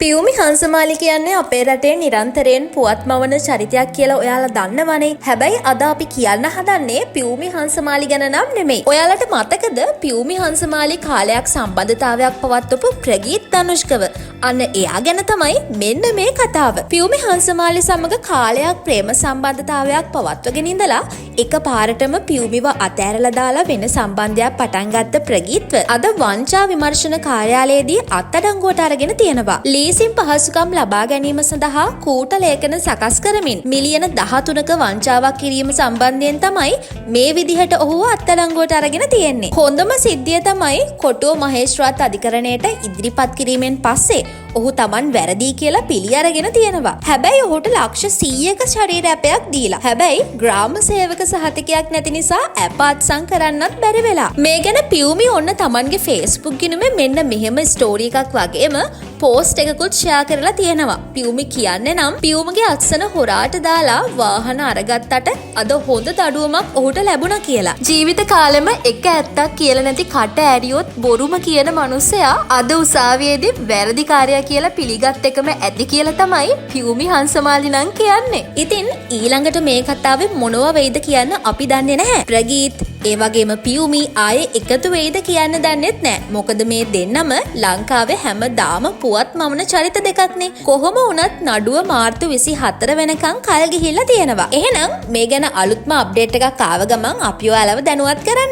පියුමි හංසමාලි කියන්නේ අපේ රටේ නිරන්තරයෙන් පුවත් මවන චරිතයක් කියලා ඔයාලා දන්නවනේ. හැබැයි අද අපි කියන්න හදන්නේ පියුමි හංසමාලි ගැන නම් නෙමෙයි. ඔයාලට මතකද පියුමි හංසමාලි කාලයක් සම්බන්ධතාවයක් පවත්වපු ප්‍රගීත් ධනුෂ්කව? අන්න එයා ගැන තමයි මෙන්න මේ කතාව. පියුමි හංසමාලි සමග කාලයක් ප්‍රේම සම්බන්ධතාවයක් පවත්වගෙන ඉඳලා එක පාරටම පියුමිව අතෑරලා දාලා වෙන සම්බන්ධයක් පටන් ගත්ත ප්‍රගීත්ව අද වංචා විමර්ශන කාර්යාලයේදී අත්අඩංගුවට අරගෙන තියෙනවා. ලීසින් පහසුකම් ලබා ගැනීම සඳහා කූට ලේඛන සකස් කරමින් මිලියන 13ක වංචාවක් කිරීම සම්බන්ධයෙන් තමයි මේ විදිහට ඔහුව අත්අඩංගුවට අරගෙන තියෙන්නේ. හොඳම සිද්ධිය තමයි කොටුව මහේස්ත්‍රාත් අධිකරණයට ඉදිරිපත් කිරීමෙන් පස්සේ ඔහු තමන් වැරදි කියලා පිළි අරගෙන තියෙනවා. හැබැයි ඔහුට ලක්ෂ 100ක ශරීර ඇපයක් දීලා. හැබැයි ග්‍රාම සේවක සහතිකයක් නැති නිසා ඇප අත්සන් කරන්නත් බැරි වෙලා. මේ ගැන පියුමි ඔන්න තමන්ගේ Facebook ගිණුමේ මෙන්න මෙහෙම ස්ටෝරි එකක් වගේම පෝස්ට් එකකුත් ෂෙයා කරලා තියෙනවා. පියුමි කියන්නේ නම් පියුමිගේ අත්සන හොරාට දාලා වාහන අරගත්තට අද හොඳ දඩුවමක් ඔහුට ලැබුණා කියලා. ජීවිත කාලෙම එක ඇත්තක් කියලා නැති කට ඇරියොත් බොරුම කියන මනුස්සයා අද උසාවියේදී වැරදිකාරයා කියලා පිළිගත් එකම ඇති කියලා තමයි පියුමි හංසමාලි නම් කියන්නේ. ඉතින් ඊළඟට මේ කතාවේ මොනවා වෙයිද කියන්න අපි දන්නේ නැහැ. ප්‍රගීත් ඒ වගේම පියුමි ආයේ එකතු වෙයිද කියන්න දන්නෙත් නෑ. මොකද මේ දෙන්නම ලංකාවේ හැමදාම පුවත් මවන චරිත දෙකක්නේ. කොහොම වුණත් නඩුව මාර්තු 24 වෙනකන් කල් ගිහිල්ලා තියෙනවා. එහෙනම් මේ ගැන අලුත්ම අප්ඩේට් එකක් ආව ගමන් අපි ඔයාලව දැනුවත් කරන්න.